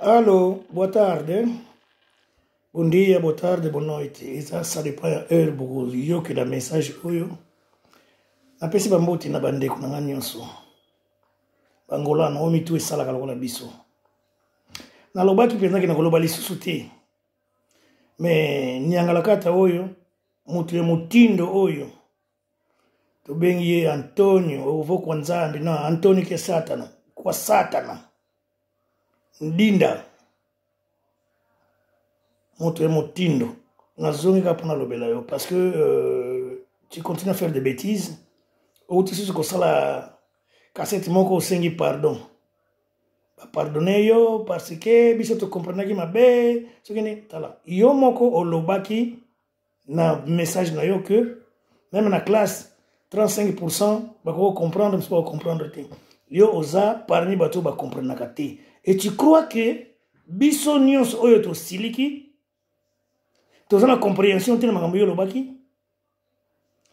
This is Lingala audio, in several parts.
Allo, boa tarde. Bom dia, boa tarde, boa noite. Eza ça dépend ya heure bokoyokela message oyo. Napesi bambote na bandeko na ngai nyonso. Bangolana oyo mitu esalaka lokola biso. Nalobaki mpenza ke nakoloba lisusu te. Mais niangalakata oyo, moto ya motindo oyo tobengi ye antonio ovo kwa nzambe na antonio ke satana kwa satana ndinda moto ya motindo nazongi kaka mpo nalobela yo parce que euh, tu continues à faire des bêtises outi susu kosala kasete moko osengi pardon bapardonne yo parce que biso tokomprenaki mabe soki nini tala yo moko olobaki na message na yo que meme na classe 35 pourcent bakoki comprendre mosusu bakocomprendre te yo oza parmi bato oyo bacomprenaka te et tu crois que biso nyonso oyo tosiliki toza na comprehension te na makambo yo olobaki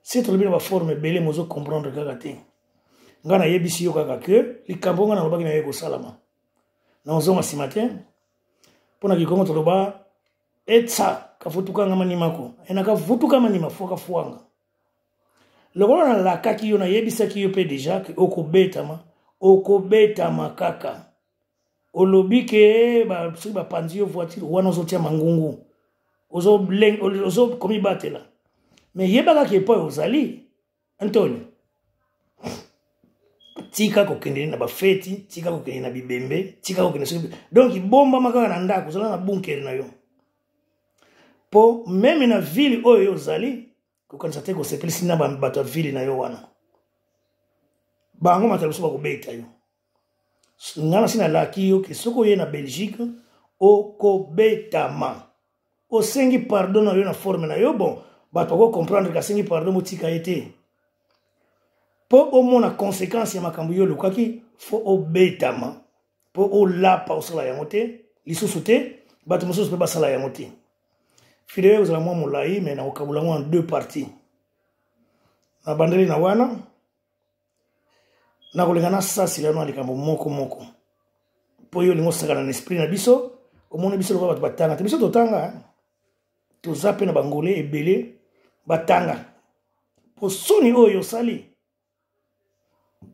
se tolobi na baforme ebele mozo comprendre kaka te ngai nayebisi yo kaka ke likambo ngai nalobaki na yo ekosalama naozonga nsima te mpo na kikongo toloba etsa kavutukanga manimako ena kavutuka manima fo kafuanga lokola nalakaki yo nayebisaki yo mpe deja ke okobetama okobetama kaka olobi ke soki bapanzi yo voiture wana ozotia mangungu ozokomibatela me yebaka ke epai ozali Antonio tika kokende na bafeti tika kokende na bibembe tika kokende soki donc bombama kaka na ndako ozala na bunker na yo mpo meme na ville oyo yo ozali kokanisa te kosepelisi na bato ya ville na yo wana bango matala biso bakobeta yo ngai nasi nalaki yo ke soki oye na belgique okobetama osengi pardon na yo na forme na yo bon bato bako comprendre kasengi pardon botika ye te mpo omona conséquence ya makambo yo olukaki fo obetama mpo olapa osala yango te lisusu te bato mosusu mpe basala yango te video ekozala mwa molai mai nakokabola yango en deux parties nabandeli na wana nakolinga nasasila na likambo moko moko mpo yo olingi osakana na esprit na biso omoni biso lokola bato batanga te biso totanga toza mpe na bangole ebele batanga mpo soni oyo osali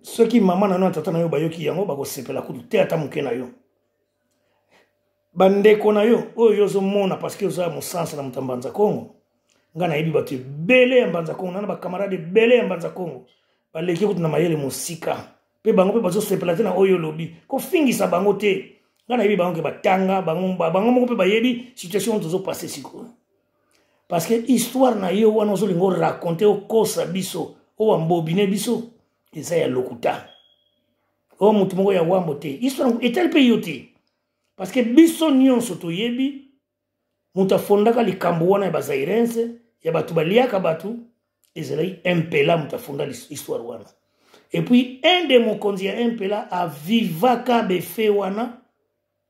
soki mama na yo na tata na yo bayoki yango bakosepela kutu te ata moke na yo bandeko na yo oyo yo ozomona parceke oza mosansa na moto ya mbanza kongo ngai nayebi bato ebele ya mbanza kongo nana bacamarade ebele ya mbanza kongo baleki kutu na mayele mosika mpe bango mpe bazosepela te na oyo olobi kofingisa bango te ngai nayebi bango ke batanga bango moko mpe bayebi situation oyo tozopasse sikoyo parce que histoire na yo wana ozolinga oraconte okosa biso oyo ambobine biso eza ya lokuta oyo moto moko ya wambo te histoire etali mpe yo te parce que biso nyonso toyebi moto afondaka likambo wana ya bazairense ya bato baliaka bato ezalaki mpela moto afonda histoire wana epuis un de mokonzi ya mpela avivaka befe wana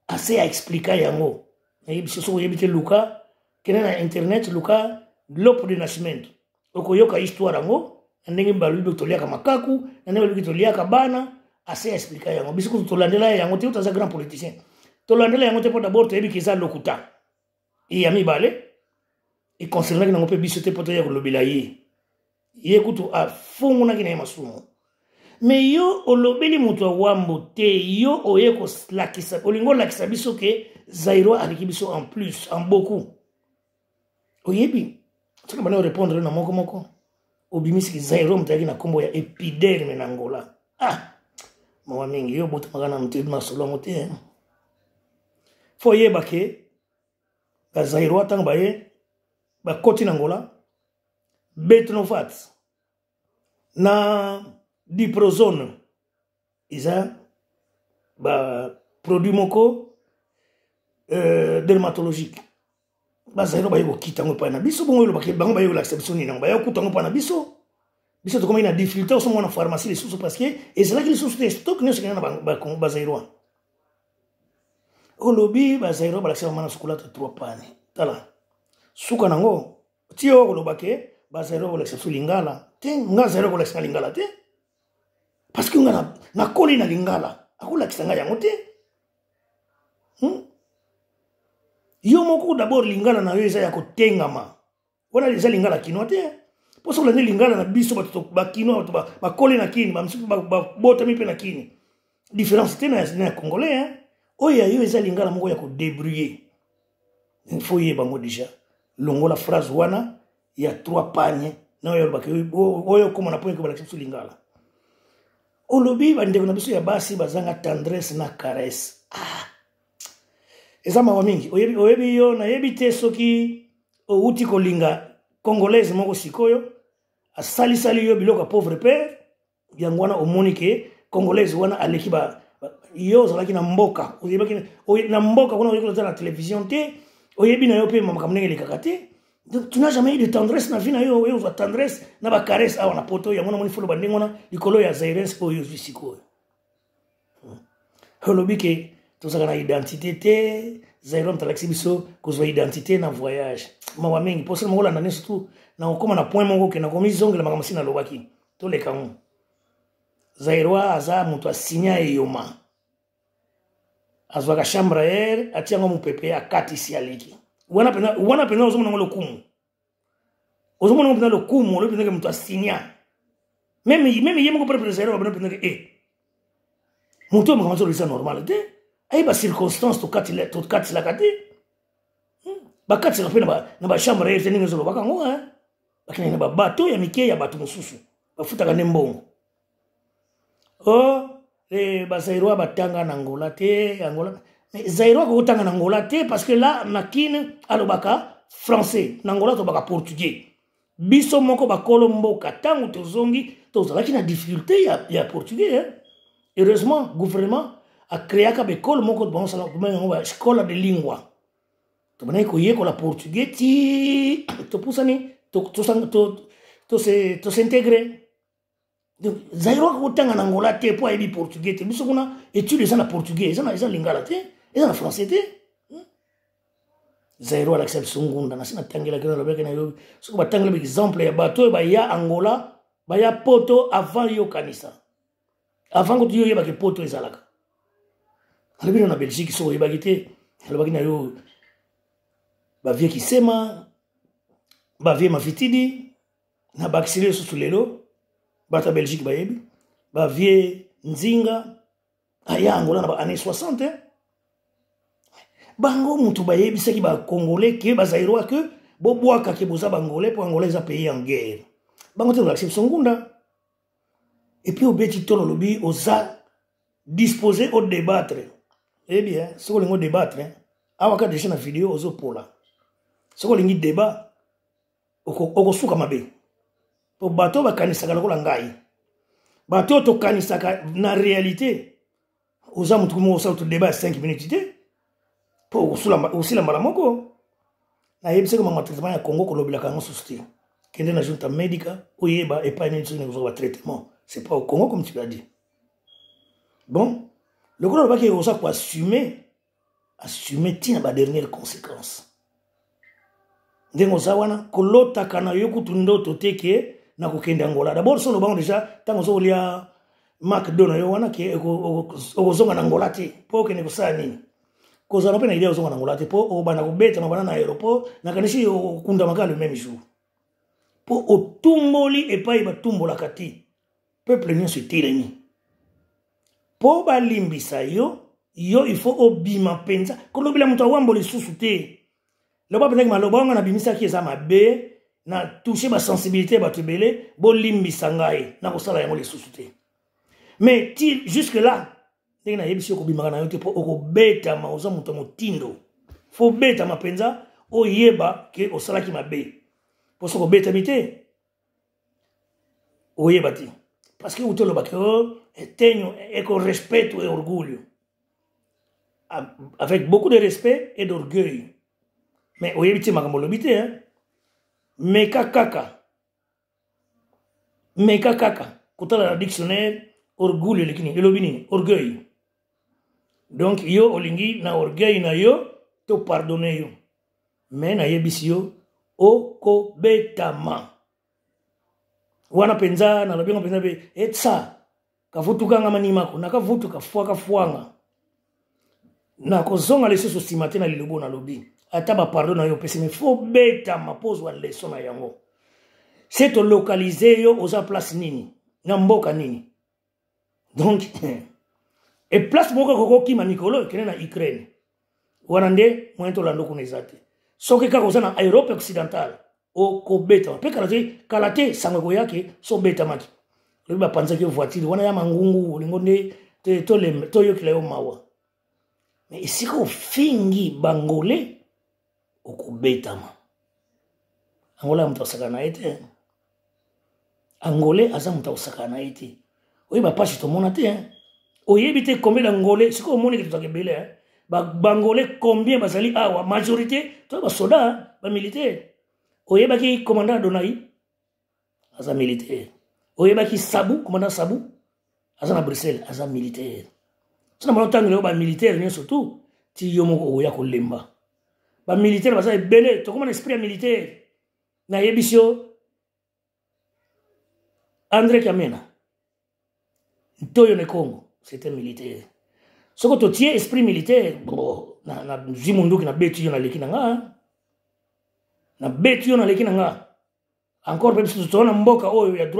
ase a explika yango nayebi soki oyebi te luka kende na internet luka lopo de nascimento okoyoka histoire yango na ndenge balobi toliaka makaku na ndenge balobi toliaka bana ase explika yango biso kutu tolandela yango te oyo aza grand politicien tolandela yango te mpo dabord toyebi ke eza lokuta ya mibale econcernaki nango mpe biso te mpo toya kolobela ye ye kutu afungunaki na ye masumu me yo olobeli moto ya wambo te yo oye kolakisa olingi olakisa biso ke zairo aleki biso en plus en beaucoup oyebi soki banda orépondre na moko moko obimisiki zairo moto ayaki na nkombo ya epiderme na angola ah mawa mingi yo obotamaka na moto yebi masolo yango te fo oyeba ke bazairois ntango baye bakoti na angola betnovat na diprozone eza baproduit moko euh, dermatologique bazali baye kokita yango epai na biso bongo elobaki bango baye kolakisa biso nini yango baye kokuta yango epai na biso biso tokomaki na difficulté osomba na pharmacie lisusu parce que ezalaki lisusu te stock nyonso ekenda na bazairois olobi bazairois balakisa mama na sukolata trois pane tala suka nango ti oyo koloba ke bazali kolakisa biso lingala te nga azali kolakisa nga lingala te parce que nga nakoli na lingala akolakisa nga yango te Yo moko d'abord lingala na yo eza ya kotengama. Wana eza lingala kinois te. Mpo soki olandi lingala na biso bato bakinois, bato bakoli na kini, bamisusu babotami mpe na kini, différence te na ya congolais, hein? Oyo ya yo eza lingala moko ya kodébrouiller. Il faut oyeba yango déjà. Longola phrase wana ya trois pagne na oyo olobaki, oyo okóma na point balakisa biso lingala. Olobi bandeko na biso ya basi bazanga tendresse na caresse. Ah, eza mawa mingi. Oyebi, oyebi yo, nayebi te soki outi kolinga congolaise moko sikoyo asalisali yo biloko ya pauvre père. Yango wana omoni ke congolaise wana aleki ba, ba yo ozalaki na mboka, oyebaki na mboka kuna, oyebi na télévision te, oyebi na yo mpe makambo ndenge elekaka te. Donc tu n'as jamais eu de tendresse na vie na yo. Oyo ozwa tendresse na bacaresse awa na poto. Yango namoni folo bandenge wana likolo ya zairens oyo ozwi sikoyo. Olobi ke tozalaka na identité te. Zairo moto alakisi biso kozwa identité na voyage. Mawa mingi mpo soki moko olanda nyonso tu na kokóma na point moko ke nakomizongela makambo si nalobaki. Toleka ngo. Zairois aza moto asinya eyoma, azwaka chambre air, atia yango mopepe, akatisi, aleki wana mpenza. Wana mpenza ozomona yango lokumu, ozomona yango mpenza lokumu. Olobi mpenza ke moto asinya même ye moko propre Zaire babona mpenza ke e moto oyo makambo azolobisa normal te. Ayeba circonstance tokatilaka te. Bakatisaka mpe na bachambre air te ndenge ezolobaka yango. Bakendaki na babato ya mike ya bato mosusu, bafutaka nde mbongo. O eh, bazairois batanga na Angola te. Angola, mais Zairois akokotanga na Angola te parce que là na Kine alobaka français, na Angola tolobaka portugais. Biso moko bakolo mboka, ntango tozongi, tozalaki na difficulté ya portugais, hein? Heureusement gouvernement acréaka baekole moko baosala yango ba escola de lingua. Tobandaki koyekola portugais ti topusani, tos'intégrer. Donc Zairo akotanga na Angola te mpo ayebi portugais te. Biso kuna étude eza na portugais, eza lingala te, eza na français te. Zairo alakisa biso ngunda. Nasi natangelaki, nalobaki na yo, soki batangela baexemple ya bato oyo baya Angola, baya poto avant yo kanisa, avant kutu yo oyebaki poto ezalaka. Alobi no na Belgique, soki oyebaki te, alobaki na yo bavie Kisema, bavie Mafitidi na bakisili lisusu. Lelo bato ya Belgique bayebi bavie Nzinga aya Angola na ba année 60, eh? Bango mutu bayebisaki bacongolais ke bazairois ke bobwaka ke boza bangolais mpo Angola eza pays en guerre. Bango te bolakisi biso ngunda. Et puis obeti tolo, olobi oza disposé odébattre. Oyebi, soki olingi odébattre awa ka déjà na video ozopola. Soki olingi débat, okosuka mabe po bato oyo bakanisaka lokola ngai, bato oyo tokanisaka na réalité, oza motu moko osala to débat ya 5 minutes te mpo okosila mbala moko. Nayebisaki mama traitement ya Congo kolobelaka yango susu te. Kende na junta médica, oyeba epai nini soki nakozwaka batraitement. C'est pas au Congo comme tu l'as dit. Bon, lokola olobaki oza koassume, assume ntina badernière conséquence. Ndenge oza wana, kolotaka na yo kutu ndoto te ke na kokende Angola. D'abord so olobango déjà ntango oza kolia macdo na yo wana ke okozonga na Angola te mpo okende kosala nini, kozala mpe na idée ozonga na Angola te mpo okobanda kobetama bana na aéroport. Nakanisi okundamaka le même jour mpo otumboli epai batumbolaka te. Peuple nyonso etelemi mpo balimbisa yo. Yo il faut obima mpenza kolobela moto awambo lisusu te. Loba mpenzaki maloba wanga nabimisaki eza mabe, na touche basensibilité ya bato ebele, bolimbisa ngai, nakosala yango lisusu te. Mais ti jusque là ndenge nayebisi yo, kobimaka na yo te mpo okobetama. Oza moto ya motindo, fo obetama mpenza, oyeba ke osalaki mabe. Mpo soki obetami te, oyeba te parce que uti olobaki o tenho é com respeito e orgulho, avec beaucoup de respect et d'orgueil, mais oyebi te makambo olobi te, hein? Meka kaka, meka kaka kotala na dictionnaire orgueil eleki nini, elobi nini orgueil. Donc yo olingi na orgueil na yo to pardonne yo, mais nayebisi yo okobetama wana mpenza. Nalobi yango mpenza mpe etsa kavutukanga manimako nakavutuka fwaka fwanga. Nakozonga lisusu nsima te na lilobo nalobi. Ata bapardon na yo opesi me fo betama mpo ozwa leson na yango. Se tolokalize yo oza place nini na mboka nini. Donc e place moko ekoki kokima mikolo ekende na Ukraine. Wana nde moyen tolanda kuna eza te. Soki kaka oza na Europe occidentale okobetama mpe kala te, kala te sango ekoya ke so obetamaki. Lobi bapanzaki yo voiture wana ya mangungu, olingo nde toyokela yo mawa. Mais esika ofingi bangole okobetama. Angola ya moto asakana na ye te. Angolais aza moto akosakana na ye te. Oyebi bapasi tomona te, hein? Oyebi te combien d'angolais sikoyo omoni ke tozalaka ebele, hein? Bangolais combien bazali awa, majorité toza basoda, bamilitaire. Oyebaki commandant Adonai aza militaire. Oyebaki Sabu, commandant Sabu aza na Bruxelles, aza militaire. Sina bano ntango lelo bamilitaire nyonso tu ti yo moko okoya kolemba. Bamilitaire baza ebele, tokoma na esprit ya militaire. Nayebisi yo André Kamena Ntoyo ne Congo, c'était militaire. Soko totie esprit militaire, bo na na zwi munduki na beti yo na leki na nga, na beti yo na leki na nga. Encore pe biso toza na mboka oyo ya droit.